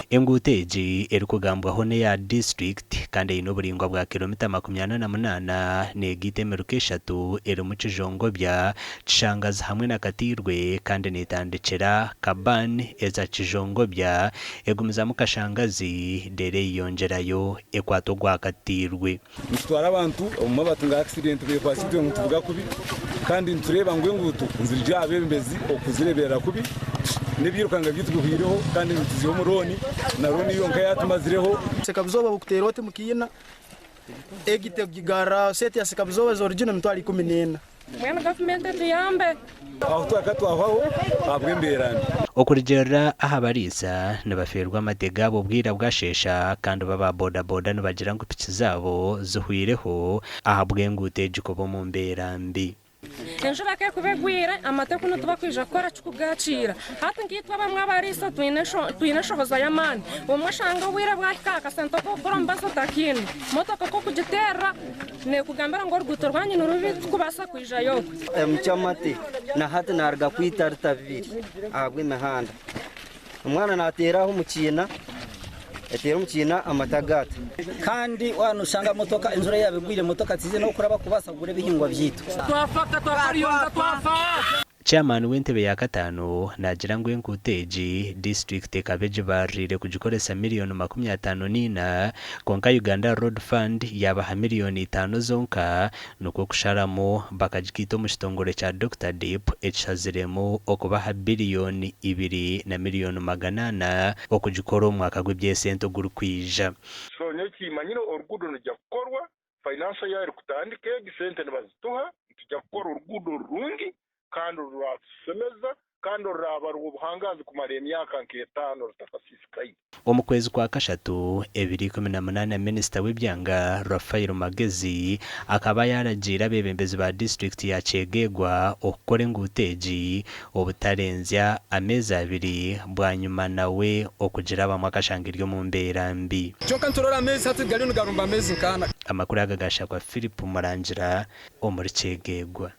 Enguuto egi erikugambwaho n'eya disiturikiti kandi eine oburaingwa bwa kiromita 48, neegaita emiruka eshatu erimu Kijongobya, Kishangazi hamwe na Katiirwe kandi neetandikira Kaban eza Kijongobya egumizamu Kashangazi reero eyeyongyerayo ekwata ogwa Katiirwe. Nitutwara abantu, obumwe abatunga akisidenti bekwatsa itwe ngu nituvuga kubi kandi nitureeba ngu enguuto nizirugye aha beebembezi okuzireeberera kubi n'ebyirukanga byaitu bihwireho kandi nituziiha omu looni na looni yonka yaatumazireho. Sekabuzoba bukutera oti mukiina egi tegigarra seti ya sekabuzoba eza original 14,000. Mbwenu gavumenti etuyambe. Aho twaka twahwaho ahabw'embeera mbi. Okurugiirira aha bariisa, nibafeerwa amate gaabo obwira bwasheesha kandi bo aba boda-boda nibagira ngu piki zaabo zihwireho ahabw'enguuto egi kuba omu mbeera mbi. Enjura ku erikuba egwire, amate kunu tibakwija kukora ki kugakiira. Hati nkaitwe abamwe abariisa twine twine eshohoza y'amaani. Obumwe oshanga obwire bwahika akasente ak'okugura omubazi otakiine. Motoka k'okugiteerera Neekugambira ngu oruguuto rwanyu ni rubi tikubaasa kwijayo okwe. Omukyamate na hati naaruga kwita rita bibiri ahabw'emihanda. Omwana naateera aho omu kiina, eteera omu kiina amate agaata. Kandi waaba nooshanga motoka enjura yaaba egwire motoka tiziine n'okuraba kubaasa kugura ebihingwa byaitu. Chairman w'entebe ya kataano naagira ngu enguuto egi disiturikiti ekaba egibaririire kugikoresa miriyoni 54, kwonka Uganda Road Fund yaabaha miriyoni itaano zonka nikwo kusharamu bakagigaita omu kitongore kya Dokita Deep ekishaziremu okubaha biriyoni ibiri na miriyoni 400 okugikora omu mwaka gw'eby'esente ogurikwija. So nyowe kimanyire oruguudo nirujya kukorwa, financial year erikutandika egi sente nibazituha, nitujya kukora oruguudo rurungi kandi oruratushemeza kandi oruraaba rw'obuhangaazi kumara emyaka nk'etaano rutakasiisikaire. Omu kwezi kwa kashatu, ebiro 18 Minisita w'ebyanga, Raphael Magezi akaba yaaragiire abeebembezi ba disiturikiti ya Kyegegwa okukora enguuto egi obutarenzya ameezi abiri bwanyima nawe okugirabamu akashanga eri omu mbeera mbi. Kyonka niturora amaizi hati gariyo nigarumba amaizi nkaana. Amakuru aga gashakwa Philip Murangira omuri Kyegegwa.